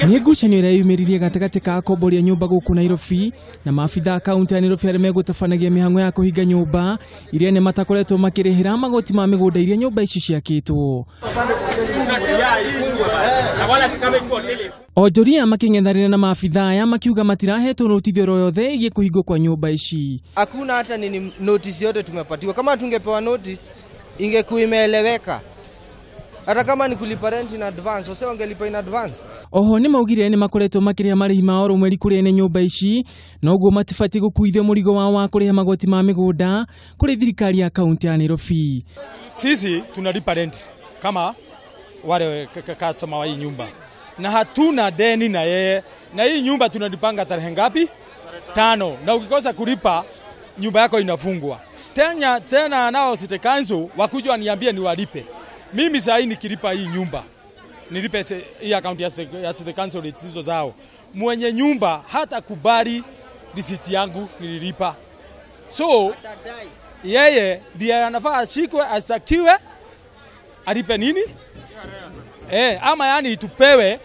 Nĩ ngucanio ĩrĩa yumĩririe gatagatĩ ka akombori a nyũmba gũkũ Nairobi na maabitha a kaunti ya Nairobi arĩa megũtabanagia mĩhang'o ya kũhinga nyũmba iria nene matakoretwo makĩrĩhĩra magoti ma mĩgũnda iria nyũmba ici ciakĩtwo. Onjoria makĩng'ethanĩra na maabitha aya makiuga matirahetwo notithio oro yothe ĩgiĩ kũhingwo kwa nyũmba ici. Hakuna hata nini notice yote tumepatiwa. Kama tungepewa notice ingekuwa imeeleweka. Hata kama ni kulipa rent in advance, wase wangelipa in advance. Oho nĩ maugire nĩ makoretwo makĩrĩha marĩhi ma oro mweri kũrĩ ene nyũmba ici, noguo matibatiĩ gũkuithio mũrigo wao wa kũrĩha magoti ma mĩgũnda kũrĩ thirikari ya kaunti ya Nairobi. Sisi tunalipa rent kama wale customer wa hii nyumba, na hatuna deni na yeye, na hii nyumba tunalipanga tarehe ngapi? 5, na ukikosa kulipa nyumba yako inafungwa. Tena nao City Council wakuja waniambie niwalipe. Mimi saa hii nikilipa hii nyumba, nilipe hii account ya City Council hizo zao, mwenye nyumba hata kubali risiti yangu nililipa. So yeye ndiye anafaa ashikwe, astakiwe, alipe nini? Ama yani tupewe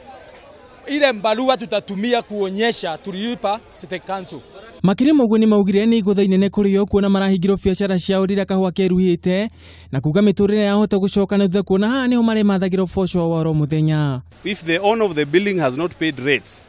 ile mbarua tutatumia kuonyesha tulilipa City Council. Makĩria ma ũguo nĩ maugire nĩ igũtha inene kũrĩ o kuona marahingĩrwo biacara ciao rĩrĩa kahũa keruhĩte na kuga mĩtũrĩre yahota gũcoka na thutha kuona haha nĩho maremathagĩra ũboco wa oro mũthenya. If the owner of the building has not paid rates,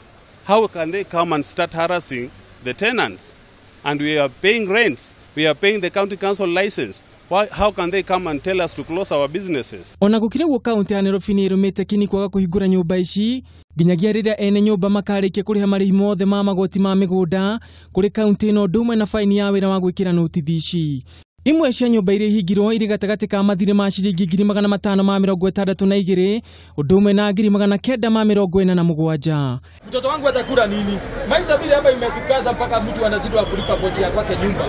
how can they come and start harassing the tenants? And we are paying rents, we are paying the county council license. Why, how can they come and tell us to close our businesses? Ona gũkĩrĩ ũguo kaunti ya Nairobi nĩ ĩrũmĩte kini kwaga kũhingũra nyũmba ici nginyagia rĩrĩa ene nyũmba makarĩkia kũrĩha marĩhi mothe ma magoti ma mĩgũnda kũrĩ kaunti ĩno ũndũ ũmwe na baini ya wĩra wa gwĩkĩra notithi ici. Imwe cia nyũmba iria ihingirwo irĩ gatagatĩ ka mathirĩ ma ciringi 562,000 ũndũ ũmwe na 947,000. Mtoto wangu atakula nini? Maisha vile hapa imetukaza mpaka mtu anashindwa kulipa pochi ya kwake nyumba.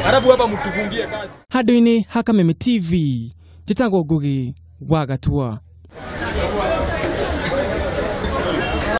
Halafu hapa mtufungie kazi. Handũ-inĩ ha Kameme TV, njĩtagwo Ngugi wa Gatua.